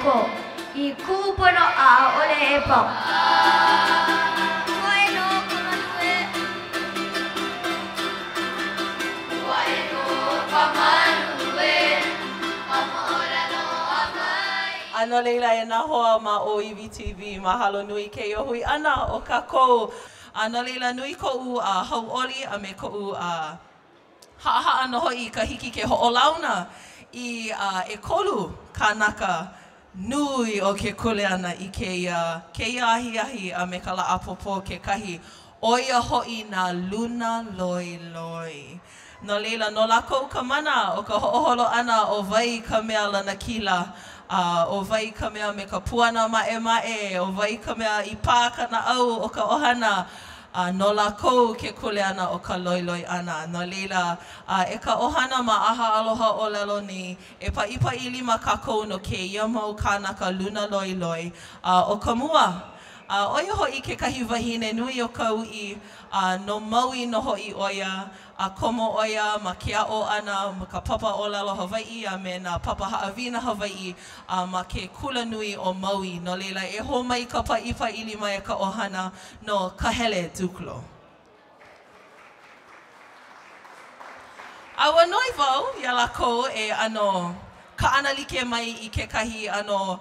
kō i kūpono a ʻaʻole e pau. Koe nō ka malu e. Koe nō ka malu e. Ka moʻolelo a mai. A no laila, e nā hoa ma ʻŌiwi TV, mahalo nui kēia hui ʻana o kākou. A no laila, nui koʻu hauʻoli a me koʻu Haʻahaʻa nō hoʻi i ka hiki ke hoʻolauna i ʻekolu kānaka nui o ke kuleana i kēia kēia ahiahi a me ka lā ʻapōpō kekahi, ʻo ia hoʻi nā luna loiloi. No laila, no lākou ka mana o ka hoʻoholo ʻana ʻo wai ka mea lanakila, a ʻo wai ka mea me ka puana maʻemaʻe, ʻo wai ka mea i pā ka naʻau o ka ʻohana, A no lākou ke kuleana o ka loiloi ʻana. No laila, a e ka ʻohana ma ʻAha Aloha ʻŌlelo nei, e paʻipaʻi lima kākou no kēia mau kānaka luna loiloi. A ʻo ka mua, a ʻo ia hoʻi kekahi wahine nui o ka uʻi, a no Maui nō hoʻi ʻo ia, a komo ʻo ia ma ke aʻo ʻana ma ka papa ʻōlelo Hawaiʻi a me nā papa haʻawina Hawaiʻi a ma ke kulanui o Maui. No laila, e hō mai ka paʻipaʻi lima e ka ʻohana no Kahele Dukelow. A ua noi wau iā lākou e ʻano kaʻanalike mai i kekahi ʻano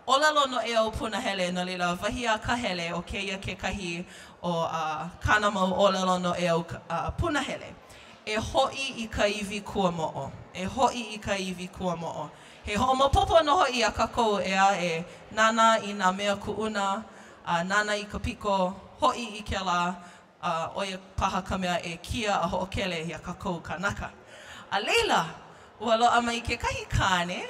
ʻōlelo noʻeau punahele, no laila, wahi a Kahele, ʻo kēia kekahi o kāna mau ʻōlelo noʻeau punahele, E hoʻi i ka iwi kuamoʻo. E hoʻi i ka iwi kuamoʻo. He hoʻomaopopo nō hoʻi iā kākou, ʻeā, e nānā i nā mea kuʻuna, a nānā i ka piko, hoʻi i kēlā, a ʻo ia paha ka mea e kia a hoʻokele iā kākou kānaka. A laila, ua loaʻa mai kekahi kāne,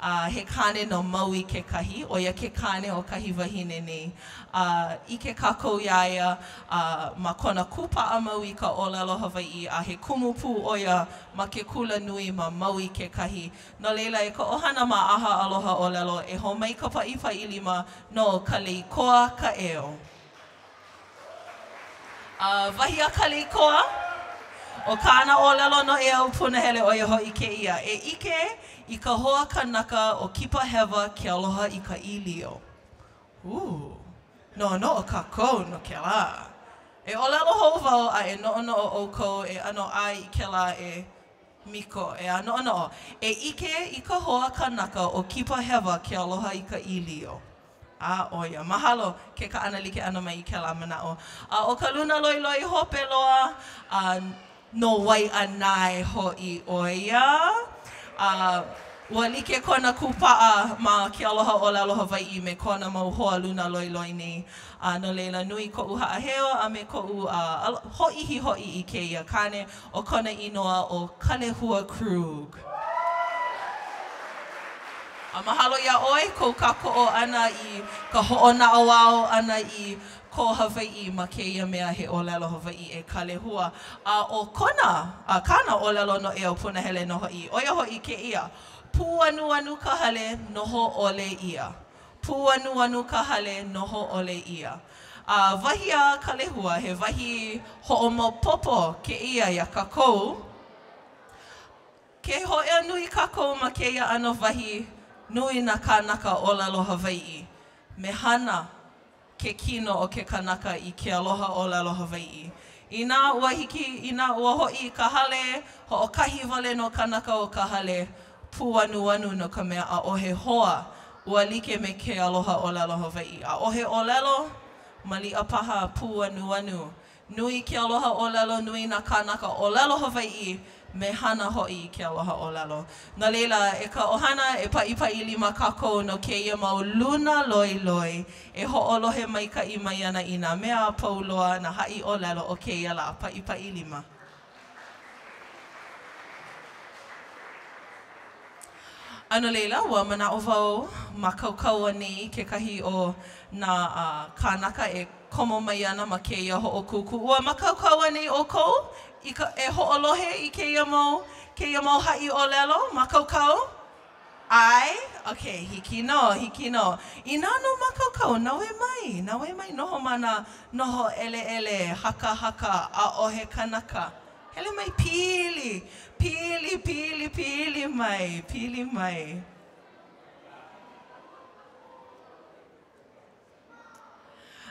a he kāne no Maui kekahi, ʻo ia ke kāne o kahi wahine nei, a ʻike kākou iā ia a ma kona kūpaʻa mau i ka ʻōlelo Hawaiʻi, a he kumu pū ʻo ia ma ke kula nui ma Maui kekahi. No laila, e ka ʻohana ma ʻAha Aloha ʻŌlelo, e hō mai ka paʻipaʻi lima no Kaleikoa Kaʻeo. A wahi a Kaleikoa, ʻo kāna ʻōlelo noʻeau punahele ʻo ia hoʻi kēia, E ʻike i ka hoa kanaka o kipa hewa ke aloha i ka ʻīlio. Ū, noʻonoʻo kākou no kēlā. E ʻōlelo hou wau a e noʻonoʻo ʻoukou e ʻano ʻae i kēlā e Miko, ʻeā, noʻonoʻo. E ʻike i ka hoa kanaka o kipa hewa ke aloha i ka ʻīlio. A ʻo ia. Mahalo ke kaʻanalike ʻana mai i kēlā manaʻo. A ʻo ka luna loiloi hope loa, a no Waiʻanae hoʻi ʻo ia. A ua like kona kūpaʻa ma ke aloha ʻōlelo Hawaiʻi me kona mau hoa luna loiloi nei. A no laila, nui koʻu haʻaheo a me koʻu hōʻihi hoʻi i kēia kāne, ʻo kona inoa ʻo Kalehua Krug. A mahalo iā ʻoe kou kākoʻo ʻana i ka hoʻonaʻauao ʻana i kō Hawaiʻi ma kēia mea he ʻōlelo Hawaiʻi e Kalehua. A ʻo kona, a kāna ʻōlelo noʻeau punahele nō hoʻi, ʻo ia hoʻi kēia, Pūanuanu ka hale, noho ʻole ʻia. Pūanuanu ka hale, noho ʻole ʻia. A wahi a Kalehua, he wahi hoʻomaopopo kēia iā kākou, Ke hōʻea nui kākou ma kēia ʻano wahi nui nā kānaka ʻōlelo Hawaiʻi, mehana ke kino o ke kanaka i ke aloha ʻōlelo Hawaiʻi. Inā ua hiki, inā ua hoʻi i ka hale, hoʻokahi wale nō kanaka o ka hale, pūanuanu no ka mea ʻaʻohe hoa, ua like me ke aloha ʻōlelo Hawaiʻi. ʻAʻohe ʻōlelo, maliʻa paha, pūanuanu. Nui ke aloha ʻōlelo, nui nā kānaka ʻōlelo Hawaiʻi, mehana hoʻi i ke aloha ʻōlelo. No laila, e ka ʻohana, e paʻipaʻi lima kākou no kēia mau luna loiloi e hoʻolohe maikaʻi mai ana i nā mea a pau loa nā haʻi ʻōlelo o kēia lā. Paʻipaʻi lima. A no laila, ua manaʻo wau mākaukau anei kekahi o nā kānaka e komo mai ana ma kēia hoʻokūkū. Ua mākaukau anei ʻoukou i ka, e hoʻolohe i kēia mau, kēia mau haʻi ʻōlelo? Mākaukau? ʻAe? Okay, hiki nō, hiki nō. Inā nō mākaukau, naue mai, naue mai, noho ma nā noho ʻeleʻele, hakahaka, ʻaʻohe kanaka. Hele mai, pili, pili, pili, pili mai, pili mai.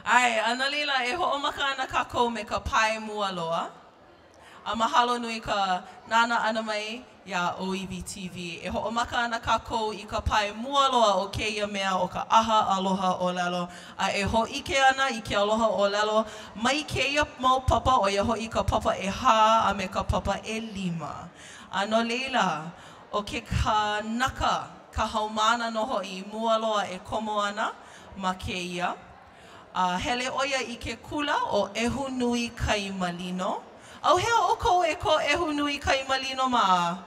ʻAe, a no laila, e hoʻomaka ana kākou me ka pae mua loa. A mahalo nui ka nānā ʻana mai iā ʻŌiwi TV. E hoʻomaka ana kākou i ka pae mua loa o kēia mea ʻo ka ʻaha aloha ʻōlelo, a e hōʻike ana i ke aloha ʻōlelo mai kēia mau papa, ʻo ia hoʻi ka papa ʻehā a me ka papa ʻelima. A no laila, ʻo ke kanaka, ka haumāna nō hoʻi mua loa e komo ana ma kēia, A hele ʻo ia i ke kula ʻo ʻEhunuikaimalino. ʻAuhea ʻoukou e ko ʻEhunuikaimalino mā?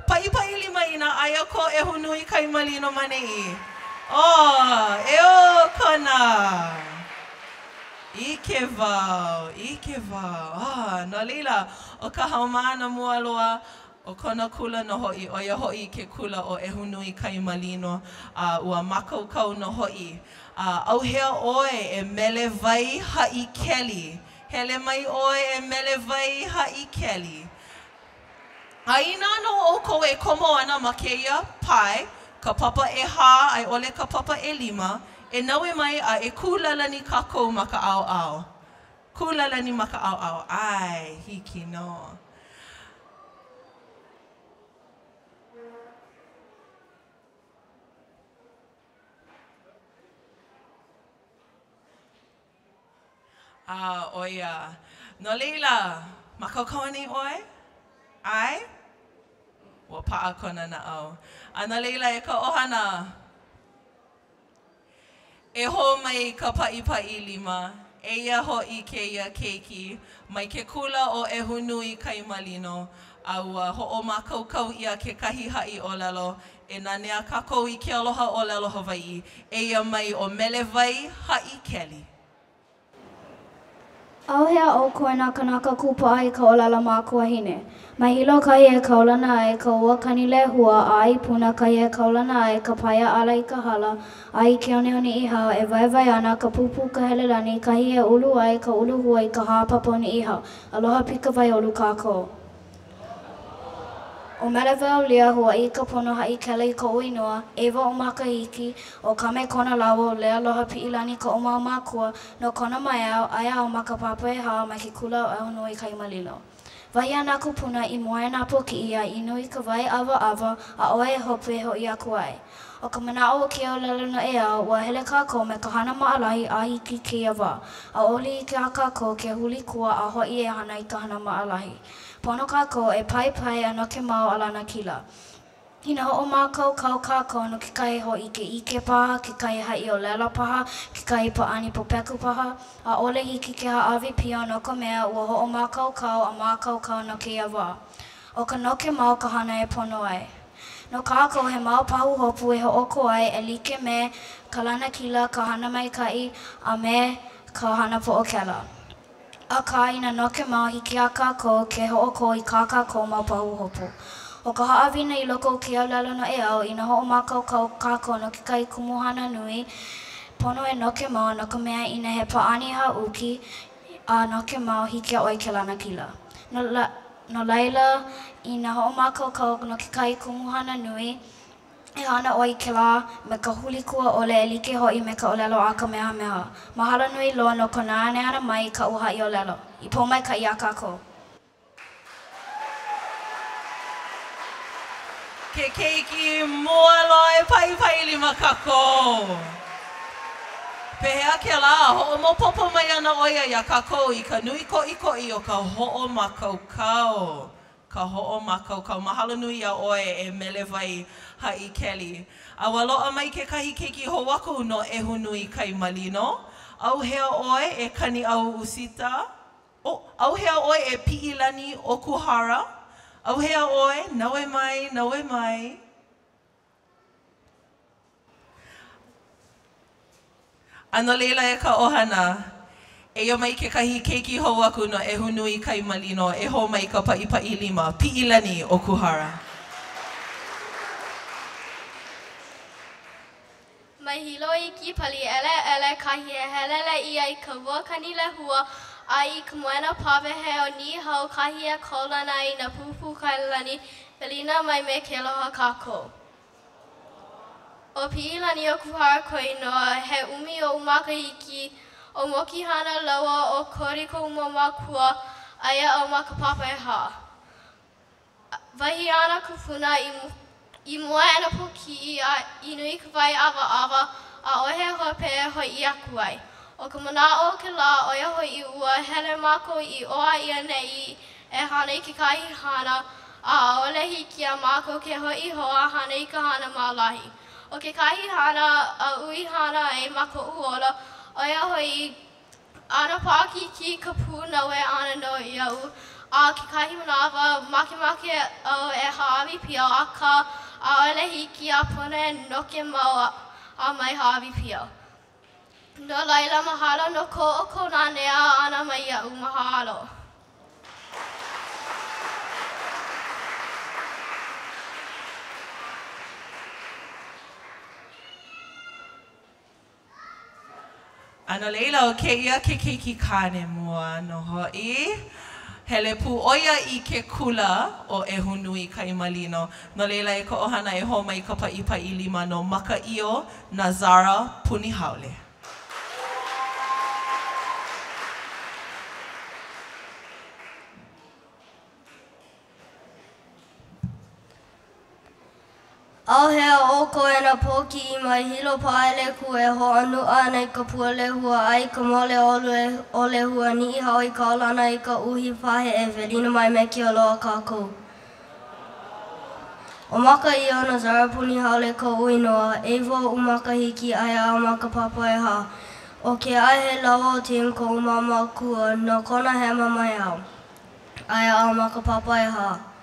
Paʻipaʻi lima inā aia ko ʻEhunuikaimalino ma neʻi. Oh, ʻeō Kona! ʻIke wau, ʻike wau. Ah, no laila, ʻo ka haumāna mua loa, ʻO kona kula nō hoʻi, ʻo ia hoʻi ke kula ʻo ʻEhunuikaimalino, a ua mākaukau nō hoʻi. A ʻauhea ʻoe e Melewai Haʻikeli? Hele mai ʻoe e Melewai Haʻikeli. A inā nō ʻoukou e komo ana ma kēia pae, ka papa ʻehā a i ʻole ka papa ʻelima, e naue mai a e kūlalani kākou ma ka ʻaoʻao. Kūlalani ma ka ʻaoʻao. ʻAe, hiki nō. A, ʻo ia. No laila, mākaukau anei ʻoe? ʻAe? Ua paʻa kona naʻau. A no laila, e ka ʻohana, E hō mai ka paʻipaʻi lima, eia hoʻi kēia keiki mai ke kula ʻo ʻEhunuikaimalino, a ua hoʻomākaukau ʻia kekahi haʻi ʻōlelo e nanea kākou i ke aloha ʻōlelo Hawaiʻi, eia mai ʻo Melewai Haʻikeli. ʻAuhea ʻoukou e nā kānaka kūpaʻa i ka ʻōlelo makuahine. Ma Hilo kahi e kaulana ai ka ua Kanilehua a i Puna kahi e kaulana ai ka paia ʻala i ka hala a i ke one o Niʻihau e waiwai ana ka pūpū Kahelelani kahi e ulu ai ka uluhua i ka hāpapa o Niʻihau. Aloha pika waiʻolu kākou. ʻO Melewai Aulia Huaikapono Haʻikela i koʻu inoa, ʻeiwa oʻu makahiki, ʻo Kamekona lāua ʻo Lealoha Piʻilani koʻu mau mākua, no Kona mai au, aia au ma ka papa ʻehā ma ke kula ʻo ʻEhunuikaimalino. Wahi a nā kūpuna, i moe nā pōkiʻi a inu i ka wai ʻawaʻawa, ʻaʻohe hope e hoʻi aku ai. ʻO ka manaʻo o kēia ʻōlelo noʻeau, ua hele kākou me ka hana maʻalahi a hiki i kēia wā. ʻAʻole hiki iā kākou ke huli kua a hoʻi e hana i ka hana maʻalahi. Pono kākou e paipai a noke mau a lanakila. Inā hoʻomākaukau kākou no kekahi hōʻikeʻike paha, kekahi haʻiʻōlelo paha, kekahi pāʻani pōpeku paha, ʻaʻole hiki ke hāʻawi pio no ka mea ua hoʻomākaukau a mākaukau no kēia wā. ʻO ka noke mau ka hana e pono ai. No kākou he mau pahuhopu e hoʻokō ai e like me ka lanakila, ka hana maikaʻi, a me ka hana poʻokela. Akā, inā noke mau, hiki iā kākou ke hoʻokō i kā kākou mau pahuhopu. ʻO ka haʻawina i loko o kēia ʻōlelo noʻeau, inā hoʻomākaukau kākou no kekahi kumuhana nui, pono e noke mau, no ka mea, inā he pāʻani hāʻuki a noke mau, hiki iā ʻoe ke lanakila. No, no laila, inā hoʻomākaukau no kekahi kumuhana nui, E hana ʻoe i kēlā me ka hulikua ʻole e like hoʻi me ka ʻōlelo a Kamehameha. Mahalo nui loa no ka nānea ʻana mai i kaʻu haʻiʻōlelo. I pōmaikaʻi iā kākou. Ke keiki mua loa e paʻipaʻi lima kākou. Pehea kēlā? Hoʻomaopopo mai ana ʻo ia iā kākou i ka nui koʻikoʻi o ka hoʻomākaukau. Ka hoʻomākaukau. Mahalo nui iā ʻoe e Melewai Haʻikeli. A ua loaʻa mai kekahi keiki hou aku no ʻEhunuikaimalino. ʻAuhea ʻoe e Kaniʻau Usita? Oh, ʻauhea ʻoe e Piʻilani Okuhara? ʻAuhea ʻoe? Naue mai, naue mai. A no laila e ka ʻohana, eia mai kekahi keiki hou aku no ʻEhunuikaimalino e hō mai ka paʻipaʻi lima, Piʻilani Okuhara. Mai Hilo iki pali ʻeleʻele kahi e heleleʻi ai ka ua Kanilehua a i ka moena pāwehe o Niʻihau kahi e kaulana ai nā pūpū Kahelelani, welina mai me ke aloha kākou. ʻO Piʻilani Okuhara koʻu inoa, he ʻumi oʻu makahiki. ʻO Mokihana lāua ʻo Cody koʻu mau mākua, aia au ma ka papa ʻehā. Wahi a nā kūpuna, i mua e nā pōkiʻi a inu i ka wai ʻawaʻawa, ʻaʻohe hope e hoʻi aku ai. ʻO ka manaʻo o kēlā, ʻo ia hoʻi ua hele mākou i ʻō a i ʻaneʻi e hana i kekahi hana, a ʻaʻole hiki iā mākou ke hoʻi hou a hana i ka hana maʻalahi. ʻO kekahi hana aʻu i hana ai ma koʻu ola, ʻo ia hoʻi, ʻano paʻakikī ka puʻunaue ʻana nō iaʻu, a kekahi manawa, makemake au e hāʻawi pio, akā, ʻaʻole hiki a pono e noke mau a mai hāʻawi pio. No laila, mahalo no ko ʻoukou nanea ʻana mai iaʻu. Mahalo. A no laila, ʻo kēia ke keiki kāne mua nō hoʻi, hele pū ʻo ia i ke kula ʻo ʻEhunuikaimalino. No laila, e ka ʻohana, e hō mai ka paʻipaʻi lima no Makaʻio Nazara Punihaole. ʻAuhea ʻoukou e nā pōkiʻi mai Hilo Pāʻele Kū e hoʻonuʻa ana i ka pua lehua a i ka mole o Lehua, Niʻihau i kaulana i ka uhi paheʻe, welina mai me ke aloha kākou. ʻO Makaʻio Nazara Punihaole koʻu inoa, ʻeiwa oʻu makahiki aia au ma ka papa ʻehā. ʻO Keahe lāua ʻo Tim koʻu mau mākua, no Kona Hema mai au. Aia au ma ka papa ʻehā.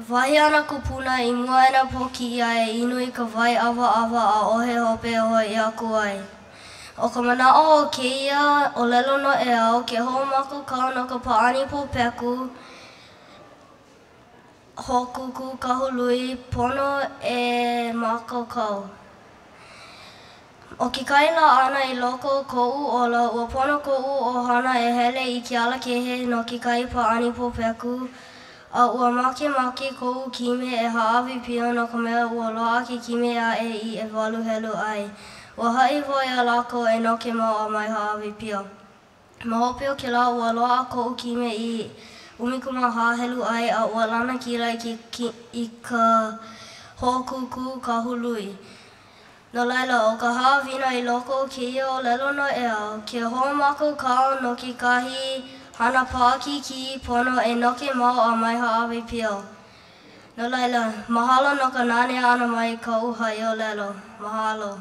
Wahi a nā kūpuna, i mua e nā pōkiʻi a e inu i ka wai ʻawaʻawa ʻaʻohe hope e hoʻi aku ai. ʻO ka manaʻo o kēia ʻōlelo noʻeau, ke hoʻomākaukau no ka pāʻani pōpeku, hoʻokūkū kahului, pono e mākaukau. ʻO kekahi laʻana i loko o koʻu ola, ua pono koʻu ʻohana e hele i Kealakehe no kekahi pāʻani pōpeku, a ua makemake koʻu kime e hāʻawi pio no ka mea ua loaʻa ke kime aʻe i ʻewalu helu ʻai. Ua haʻi wau iā lākou e noke mau a mai hāʻawi pio. Ma hope o kēlā, ua loaʻa koʻu kime i 14 helu ʻai a ua lanakila i ke i ka hoʻokūkū kahului. No laila, ʻo ka haʻawina i loko o kēia ʻōlelo noʻeau, ke hoʻomākaukau no kekahi hana paʻakikī, pono e noke mau a mai hāʻawi pio. No laila, mahalo no ka nanea ʻana mai i kaʻu haʻiʻōlelo. Mahalo.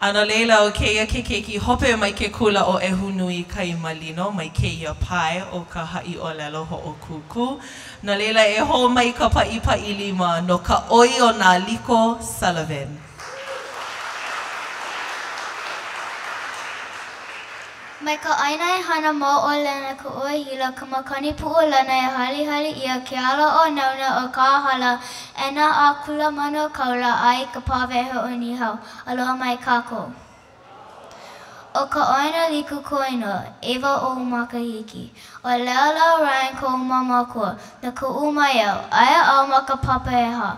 A no laila, ʻo kēia ke keiki hope mai ke kula ʻo ʻEhunuikaimalino mai kēia pae o ka haʻiʻōlelo hoʻokūkū. No laila, e hō mai ka paʻipaʻi lima no ka ʻoi o nā liko Sullivan. Mai ka ʻāina e hana mau ʻo Lena ka ua hila, ka makani Puʻulena e halihali ʻia ke ala ʻōnaona o ka hala e nā akula mano kaula a i ka pāwehe o Niʻihau. Aloha mai kākou. ʻO Kaʻoina Liku koʻu inoa, ʻeiwa oʻu makahiki. ʻO Lea lāua Ryan koʻu mau mākua. No Kaʻū mai au. Aia au ma ka papa ʻehā.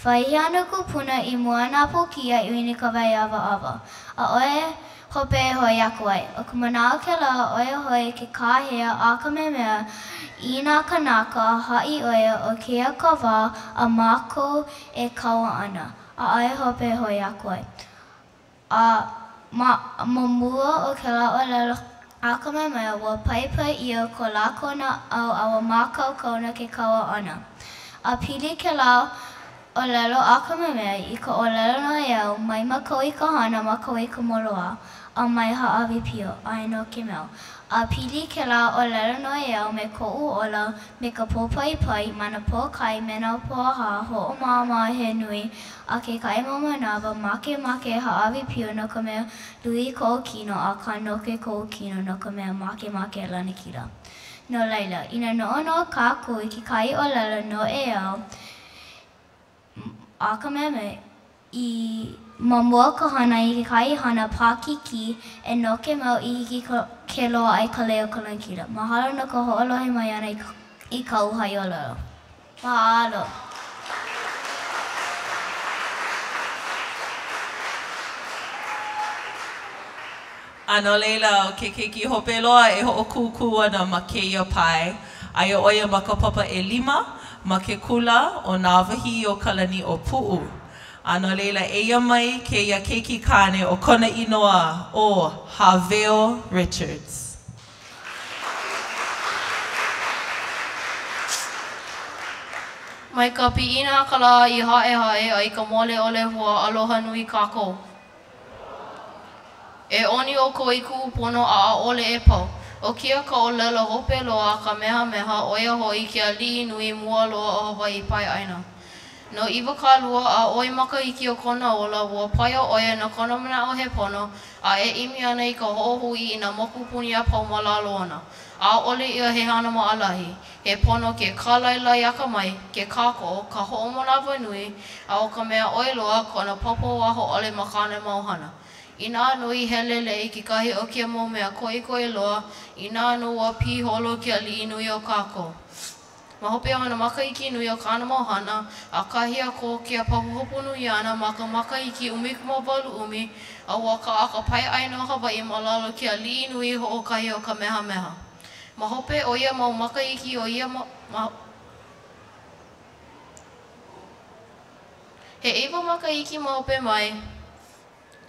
Wahi a nā kūpuna i mua nā pōkiʻi a inu i ka wai ʻawaʻawa. ʻAʻohe hope e hoʻi aku ai. ʻO ka manaʻo kēlā, ʻo ia hoʻi ke kāhea a Kamehameha i nā kānaka, haʻi ʻo ia, ʻo kēia ka wā a mākou e kaua ana, ʻaʻohe hope e hoʻi aku ai. A ma ma mua o kēlā ʻōlelo a Kamehameha, ua paipai ʻia ko lākou naʻau a ua mākaukau no ke kaua ʻana. A pili kēlā ʻōlelo a Kamehameha i ka ʻōlelo noʻeau, mai makau i ka hana, makau i ka moloā, a mai hāʻawi pio, a e noke mau. A pili kēlā ʻōlelo noʻeau me koʻu ola, me ka pōpaipai ma nā pōkai me nā pōhā hoʻomāmā he nui, a kekahi mau manawa, makemake e hāʻawi pio no ka mea luhi koʻu kino, akā noke koʻu kino no ka mea makemake e lanakila. No laila, inā noʻonoʻo kākou i kekahi ʻōlelo noʻeau, a Kamehameha i ma mua o ka hana i kekahi hana paʻakikī e noke mau i hiki ke loaʻa i ka lei o ka lanakila. Mahalo no ka hoʻolohe mai ʻana i. i kaʻu haʻiʻōlelo. Mahalo. A no laila, ʻo ke keiki hope loa e hoʻokūkū ana ma kēia pae, aia ʻo ia ma ka papa ʻelima ma ke kula ʻo Nāwahīokalaniʻōpuʻu. A no laila, eia mai kēia keiki kāne ʻo kona inoa ʻo Hāweo Richards. Mai ka piʻina a ka lā i Haʻehaʻe a i ka mole o Lehua, aloha nui kākou. E ʻoni ʻoukou i kuʻu pono a ʻaʻole e pau. ʻO kēia ka ʻōlelo hope loa a Kamehameha, ʻo ia hoʻi ke aliʻi nui mua loa o Hawaiʻi pae ʻāina. No 20 a ʻoi makahiki o kona ola, ua paio ʻo ia no kona manaʻo he pono, a e ʻimi ana i ka hoʻohui i nā mokupuni a pau ma lalo ona. ʻAʻole ia he hana maʻalahi. He pono ke kālailai akamai, ke kākoʻo, ka hoʻomanawanui, a ʻo ka mea ʻoi loa, kona paupauaho ʻole ma kāna mau hana. Inā nō i heleleʻi kekahi o kēia mau mea koʻikoʻi loa, inā nō ua piholo ke aliʻi nui o kākou. Ma hope o nā makahiki nui o kāna mau hana, ʻakahi a kō kēia pahuhopu nui ʻana ma ka makahiki 18 ʻumi, a ua kaʻa ka pae ʻāina o Hawaiʻi ma lalo o ke aliʻi nui hoʻokahi ʻo Kamehameha. Ma hope o ia mau makahiki o ia ma He ʻeiwa makahiki ma hope mai,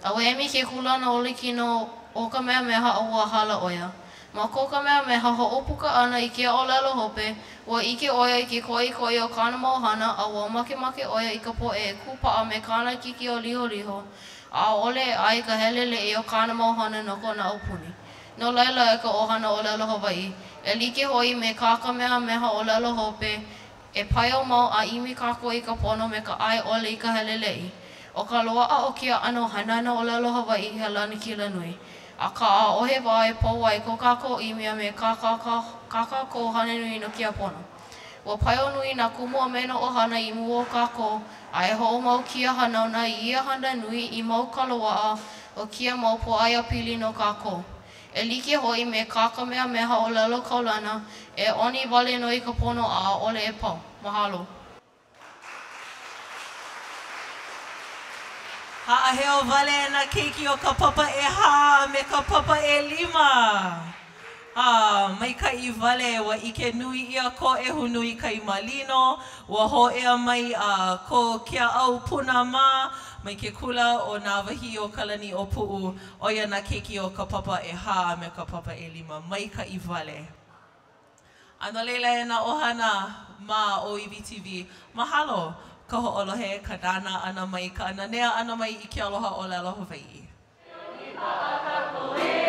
A ua emi ke kūlana olakino o Kamehameha a ua hala ʻo ia. Ma ko Kamehameha hoʻopuka ʻana i kēia ʻōlelo hope, ua ʻike ʻo ia i ke koʻikoʻi o kāna mau hana a ua makemake ʻo ia i ka poʻe e kūpaʻa me kāna kikio liholiho, a ʻaʻole e ʻae i ka heleleʻi o kāna mau hana no kona aupuni. No laila, e ka ʻohana ʻōlelo Hawaiʻi, e like hoʻi me kā Kamehameha ʻōlelo hope, E paio mau a ʻimi kākou i ka pono me ka ʻae ʻole i ka heleleʻi. ʻO ka loaʻa o kēia ʻano hanana ʻōlelo Hawaiʻi he lanakila nui. Akā ʻaʻohe wā e pau ai ko kākou ʻimi a me kā kākou hana nui no kēia pono. Ua paio nui nā kumu a me nā ʻohana i mua o kākou a e hoʻomau kēia hanauna i ia hana nui i mau ka loaʻa o kēia mau pōʻaiapili no kākou. E like hoʻi me kā Kamehameha ʻōlelo kaulana, e ʻoni wale nō i ka pono a ʻaʻole e pau. Mahalo. Haʻaheo wale nā keiki o ka papa ʻehā a me ka papa ʻelima. A, maikaʻi wale, ua ʻike nui ʻia ko ʻEhunuikaimalino, ua hōʻea mai a ko Keaʻaupuna mā mai ke kula ʻo Nāwahīokalaniʻōpuʻu, ʻO ia nā keiki o ka papa ʻehā a me ka papa ʻelima, maikaʻi wale. A no laila e nā ʻohana ma ʻŌiwi TV, mahalo ka hoʻolohe, ka nānā ʻana mai, ka nanea ʻana mai i ke aloha ʻōlelo Hawaiʻi. E ʻoni paʻa kākou e.